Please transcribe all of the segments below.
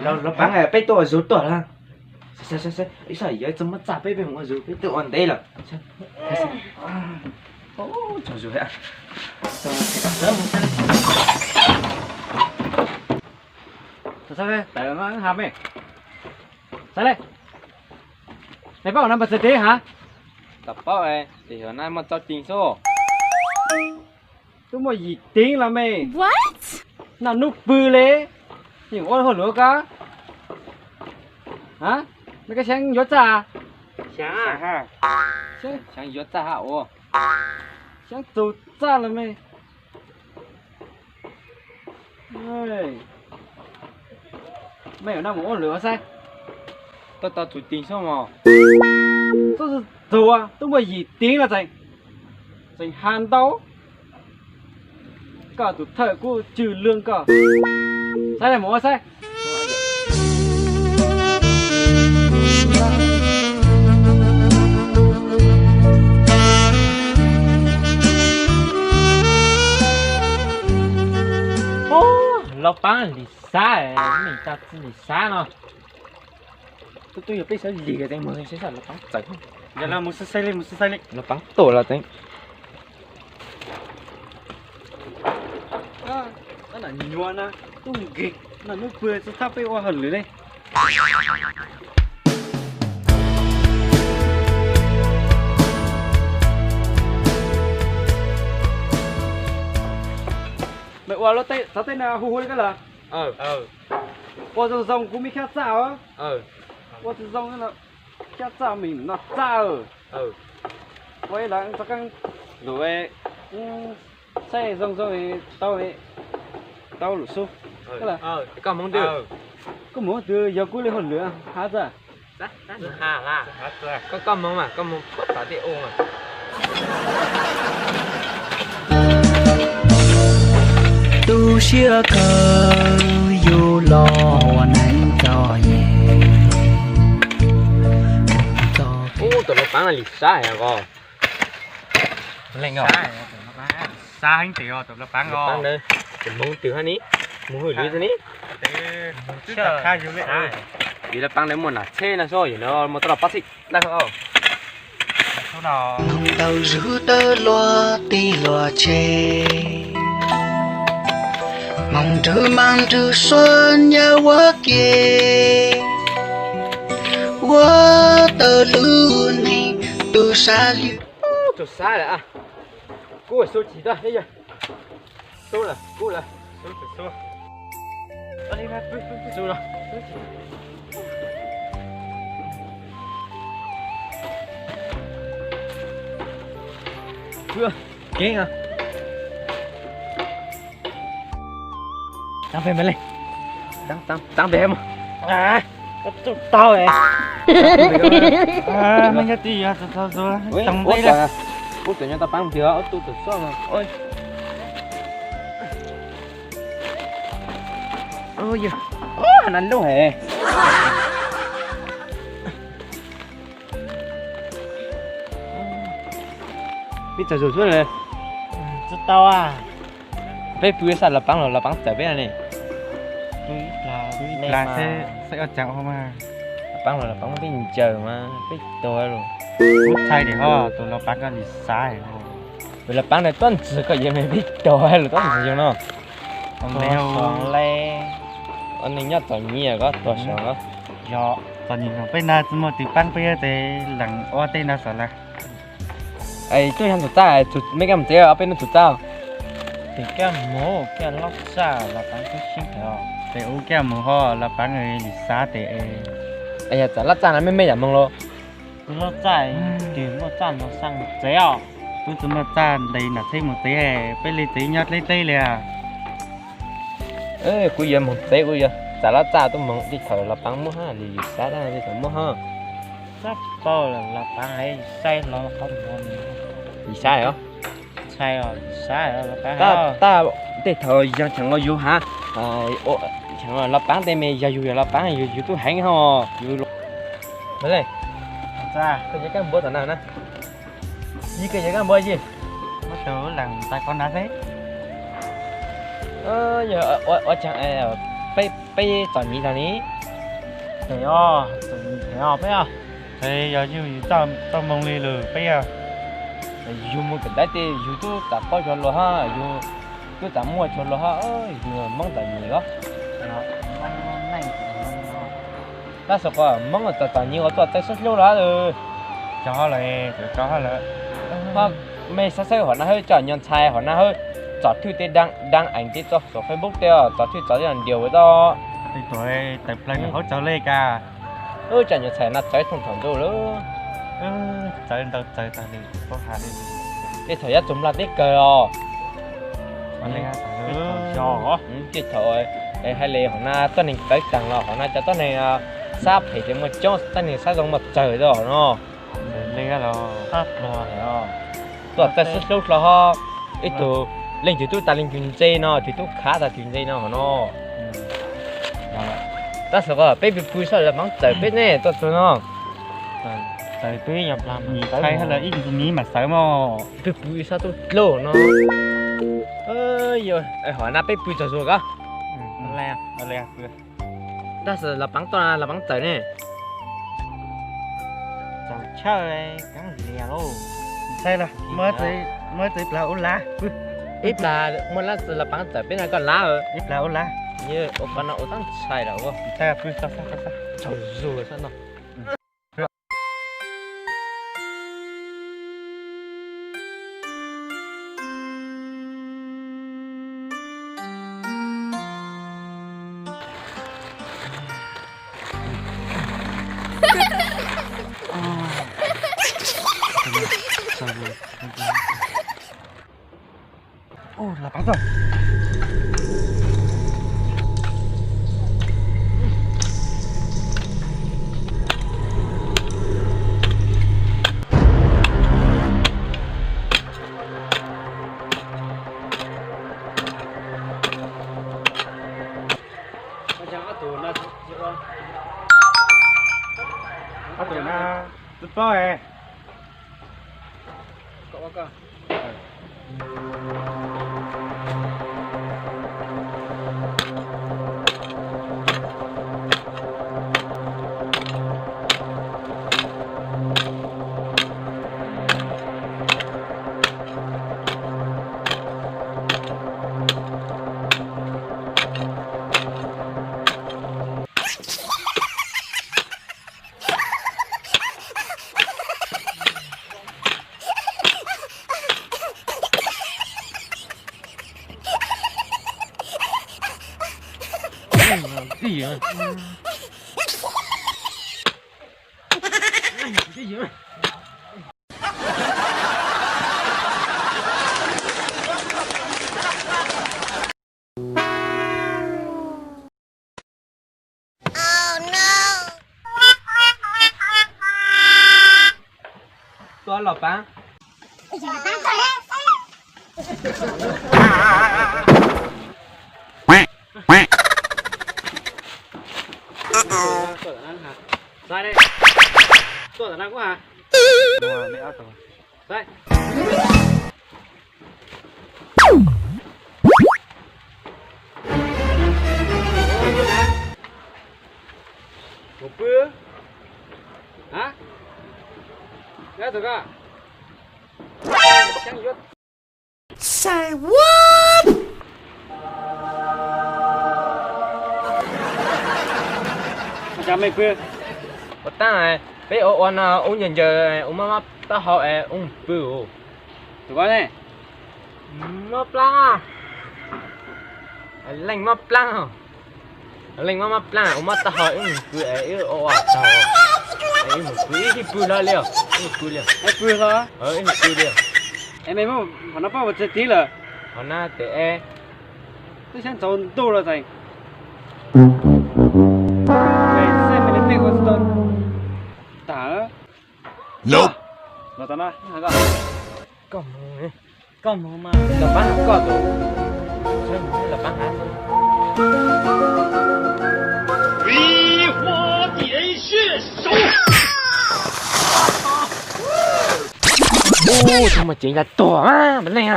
Los paab, peb tuaj ua zug tuaj lawm. Ib sab yuav txog muab txaj peb, peb mus ua zug, peb tuaj ua ntev lawm. Saib le, mej paub na npawg txawg teb hab? Tam paub, tes yog na muaj tsawg teev xwb. Twb muaj yim teev los mej. Naj nub pw le, yeej ua hauj lwm koj. Mej koj xyaav yuav txaj? Xyaav yuav txaj hab ua. Xyaav txug txaj los mej. Mej yuav naj mus ua hauj lwm saib. Tau tau txug teev xwb mog. Txug, twb muaj yim teev los tseem, tseem has ntau. Koj tus thawj kuj tswj lwg koj. Saib le mus ua saib. Los paab lim xav, mej tsis lim xav no. Tub tub yog peb sawv lig tes mus saib los paab txawm. Yog los mus saib saib le, mus saib saib le. Los paab tuaj los teev. Nyuaj na, tub nkeeg, naj nub pw tsis txhob peb ua hauj lwm le. Mej ua lub teb, txhais tej no hu hu li koj lawm. Ua zoo zoo kuv mej khab txaj os. Ua zoo zoo, khab txaj mej noj txaj. Ua ib lawv txog kab lum, saib zoo zoo tau, tau lum xub. Koj hmoov twg? Koj hmoov twg yog kuv li hauj lwm hab txaj. Koj, koj hmoov mas, koj hmoov puag tom tej ub mas. Tu siab kawg yus los ua neej txom nyem. Ub, tus los paab lim sab os. Sab heev tes os, tus los paab os. Tus hmoov twg hab ni? Mus hauj lwm xwb ni. Vim los paab ntawd muaj nam tsheb no xwb, yog no muaj tau los pob txhib lawm. Ntau zug tawm luag tij luag tsheb, moog nrug maag nrug suab nyab ua ke, ua tau lub neej tu sab li. Tus sab lawm, kuv xub tsis tau, xub lawm, kuv lawm. Kev, taab pem le, taab pem mog. Tau, meej nyob twj ywm, tau tau tau tau tau. Ub, txawm nyob tau paab ntiag, ub, tub txawm sob. Nas lub he. Peb txog zug xwb. Tsis tau a. Peb pw sab los paab los los paab txawm peb ne. Pw ib plag seb ob caag ua mas. Los paab los los paab muab peb ncaws mas peb tuag lawm. Kuv txhais tias ho tus los paab koj lim xav. Los paab na tuab ntxwg koj yuav me peb tuag lawm tuab ntxwg yog no. Ua neeg nyob txom nyem koj tuag saud. Yog txom nyem peb na tsi muaj twg paab peb tes lees ua tej no xwb lawm. Es tub yog txug txaj, mej koj mus tsev, ob peb nub txug txaj. Tes koj mus, koj loj txaj los paab tub sib tes, tes ub koj mus ho los paab lim xav tes. Yog txam loj txaj no mej mej yaam moog los? Tub loj txaj, tug muaj txaj no xaa mus tsev os. Tub tsi muaj txaj ntes nam tsheb mus tsev, peb li tsev nyob dleb dleb li. Kuv yuav moog tsev, kuv yuav txam loj txaj tub moog tej thaum los paab muab hab, lim xav tej thaum muab hab. Txaj paub los paab saib los qhov muag. Lim xav os. Ntshai os, lim xav os. Tab tej thaum yog cheem ua yug hab, cheem los paab tej me yog yug yog los paab yug yug tub heev hab yug. Koj yuav kab npuav tom na na. Yig koj yuav kab npuav yig. Muab tus lees tas ko na xwb. Yog ua caag peb Peb txom nyem tag li. Peb os, txom nyem os peb os. Yog yug yus txoj moo li lawm peb os. Yus mus kawm ntawv ces yus twb txawm paub cov lus hab, yus twb txawm muaj cov lus hab, yus Hmoob txom nyem os. Tab sis qhov Hmoob txom txom nyem uas tuaj txawv xub hlub los. Cov lawm, cov lawm. Mej xav xawb hom na hawb, cov nyuag ntxhais hom na hawb, txom thwj tej dab ees tej txog saum Facebook tej os, txom thwj txom tej video tod. Tej thaum tawm plaws nws hauv tsaws li cas. Cov nyuag ntxhais no txawv thooj thaum ntuj lawm. Txawv ntau txawv tag li, paub has li. Tej thaum yuav txug nplog teb kawg os. Tej thaum hais li hom na tuab neeg txawv taag los hom na cov tuab neeg sab phem ces muaj coob, tuab neeg sab zoo muaj tsawg xwb hom no. Tuaj txawj xub hlub hlo hab, ib tug leej twg tub tas leej twg ntse no, twg tub khav tas twg ntse no hom no. Tab sis peb pw pw sab lawv paab txawm peb ne tuaj txug no. Txawm peb yog plag mas ib miv mas xawv mog. Pw pw sab tub dlub no. Hom na peb pw tsaug zug ko. Tab sis lawv paab tuaj lawv paab txawm ne. Txawm chawj kav lias lauj. Muaj ib txwv plag ua lav. Ib plag muaj lab lawv paab txawm peb no koj lav. Ib plag ua lav. Ua qhov no ua tab ntshai lawm. Tsaug zug sab no. Ob tug na, tub paub. Tuaj los paab. Tuaj tom no kuj has. Mus pw. Ha? Nyob tug ko. Say what? Ua taab, peb ua ua no ub ncaws ncaws ua maj maj taub hau es ub pw. Tus ko ne? Mob plaab. Leej mob plaab. Leej mob mob plaab ua maj taub hau ib mus pw es ib ua ua taug es ib mus pw ib mus pw hlo li os, ib mus pw li os. Ib mus pw li os. Es mej muab qhov no pab ua txag tiv lawm. Qhov na tes e. Twb xyab ntxaus ntuj lawm tseem. Mej xeb mej le tej ua tsis tau tag. Los tom no, koj mus, koj mus mas los pab koj tus, los pab hav. Ub, tsis muaj ceev cas tuag mas leej a.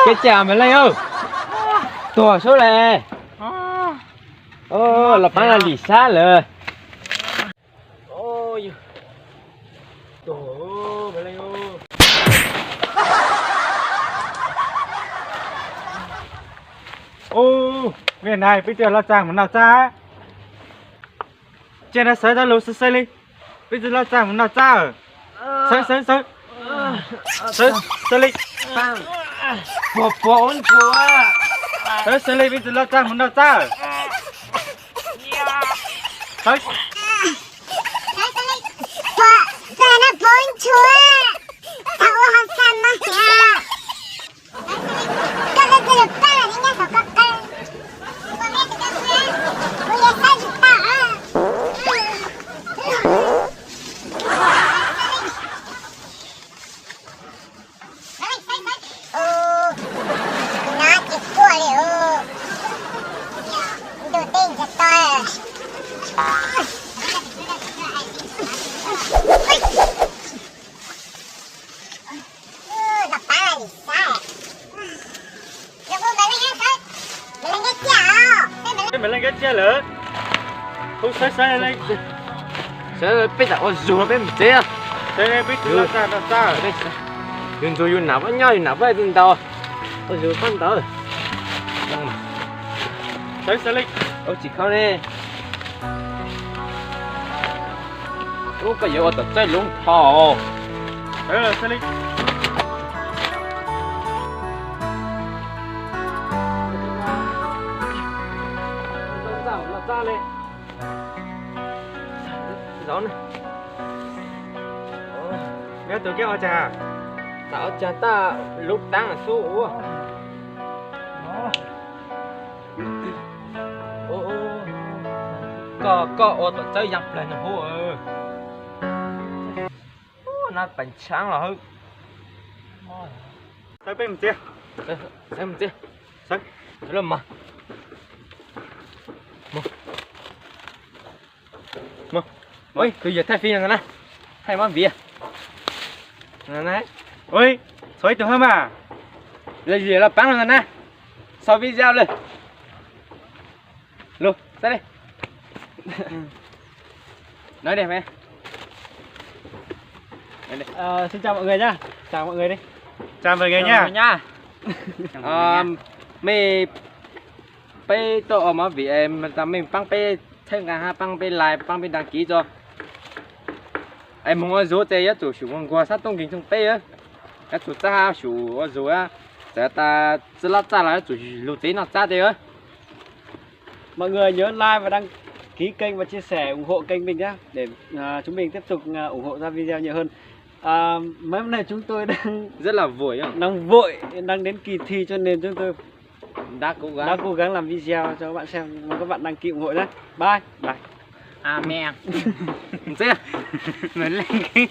Kev cai mas leej a. Tuag sub le. Los paab lim sab lawm. Ub, vij nai, peb tsi loj txag mus noj txab. Cia nws sawv tau lug xwb xwb li. Peb tsi loj txag mus noj txab. Sawv, sawv, sawv. Sawv, sawv li. Puas, puas ua ntsuag. Sawv, sawv li, peb tsi loj txag mus noj txab. Sawv. Puas, puas ua ntsuag. Tau ua hauv xaj mog hiam. Koj leej twg lug paab lawm nyob saum koj qab. Kuv meb tus koj xwb, kuv yuav saib tsis tau. Ub, no tsis quaj li ub. Ntuj teb ntsiag to. Los paab lim sab. Peb mam leej kab tsiaj lawm. Hu sawv sawv li. Sawv, peb tam ua zug peb mus tsev. Sawv li, peb tsi loj txag noj txab. Yus ntxuag yus nam pab nyob, yus nam pab tsi ntau. Ua zug pab ntawd. Sawv, sawv li. Ua tsis kho li. Ub, koj yuav ua tom txawb lub tho. Zaum na. Nyob tus koj ua cas? Tam ua cas tab lub taab xub ua. Koj, koj ua tom txawb yaaj plawg no huv. Nab peem tshaab los hawb. Sawv peb mus txiv. Sawv mus txiv. Sawv. Sawv los mas. Tus yawg thaij fim no na, thaij mab viv. Ui, txhua ib tug hab mas. Los yawg los paab no na, sau video lawm. Lug, sab li. Nói đi mày. Ờ, xin chào mọi người nhá. Chào mọi người đi. Chào mọi người nhá. Chào mọi người nhá. Ờ, mày, peb tuaj ua mov vim, mày paab peb txhawb nqaa hab paab peb like, paab peb đăng ký tso. Es moog ua zug ces yuav tsum xyum nquag sab toob nkeeg tshooj peb, yuav tsum txhaj xyum ua zug, txawm tas tsi loj txaj los yuav tsum lug txiv noj txab tes. Mọi người nhớ like và đăng ký kênh và chia sẻ ủng hộ kênh mình nhé để à, chúng mình tiếp tục à, ủng hộ ra video nhiều hơn. À, mấy hôm nay chúng tôi đang rất là vội, đang vội, đang đến kỳ thi cho nên chúng tôi đã cố gắng, đã cố gắng làm video cho các bạn xem. Mong các bạn đăng ký ủng hộ nhé. Bye. Bye. Amen. Mày lên cái